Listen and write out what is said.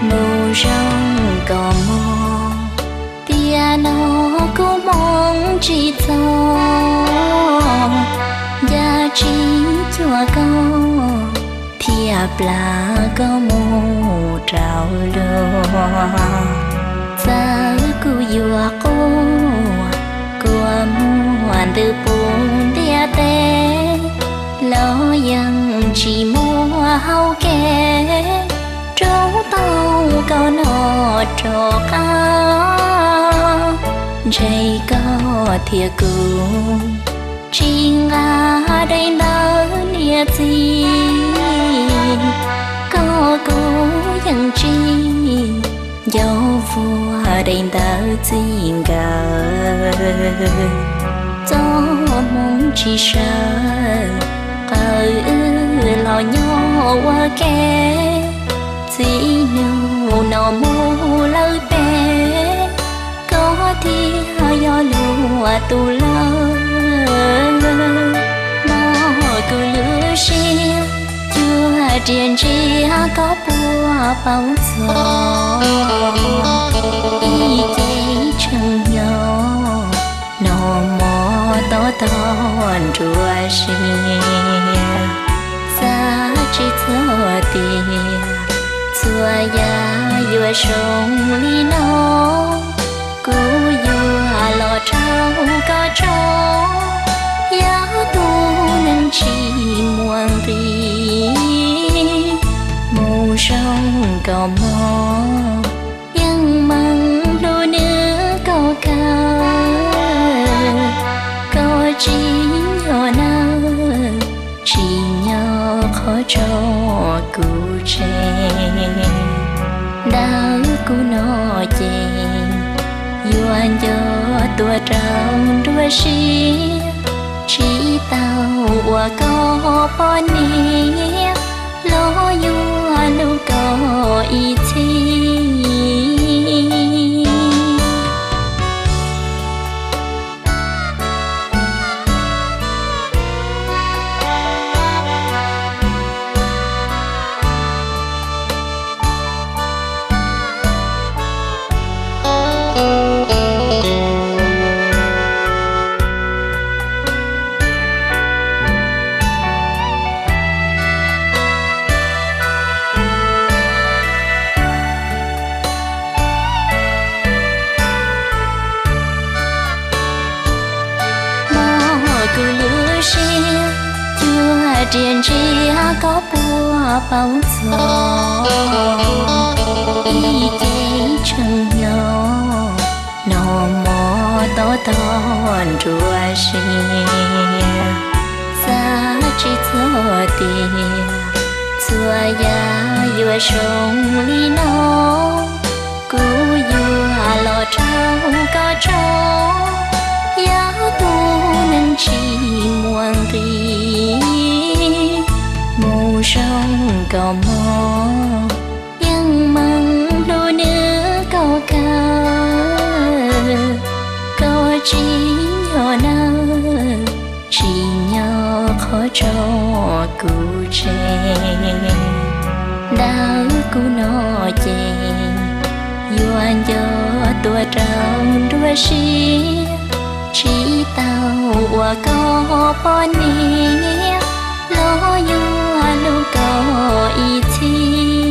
Mus zoo koj mog, tiam no kuv hmoov tsis txog, ncaj tsis cuag koj, thiaj plam koj mus rau luag. Txawm kuv yuav quaj, kua muag ntws puv ntiaj teb, los yeej tsis muaj hau kev rub tau koj noj rov qab. Ntshe koj thiab kuv tsis nqa daim ntawv niam txiv, koj kuv yeej tsis nco vuag daim ntawv txij nkawm. Txoj hmoov tsis sawv, qawm wb los nyob ua ke, txij hnub no mus lawm pem, koj thiaj yog luag tus lawm. Mog kuv lub siab, cuag riam ntsia koj puag paub txog, ib ce tshee nyo noj mov tob tob nruab siab. Xav tsis txog tias txhua yam yuav zoo li no, kuv yuav los raug koj tso, yog tus neeg tsis muaj nqis. Mus zoo koj mog, yeej meem hlub nws kawg kawg, koj tsim nyog nawb, tsim nyog qhov tso kuv tseg. Ntawm kuv no ces yuav nco tuaj rau nruab siab, tsis tau ua koj poj niam, los yuav hlub koj ib txhis. Mog kuv lub siab, cuag riam ntsia koj puag paub txog, ib ce tshee nyo noj mov tob tob nruab siab. Xav tsis txog tias txhua yam yuav zoo li no, kuv yuav los raug koj tso, yog tus neeg tsis muaj nqis. Mus zoo koj mog, yeej meem hlub nws kawg kawg, koj tsim nyog nawb, tsim nyog qhov tso kuv tseg. Ntawm kuv no ces yuav nco tuaj rau nruab siab, tsis tau ua koj poj niam, los yuav hlub koj ib txhis.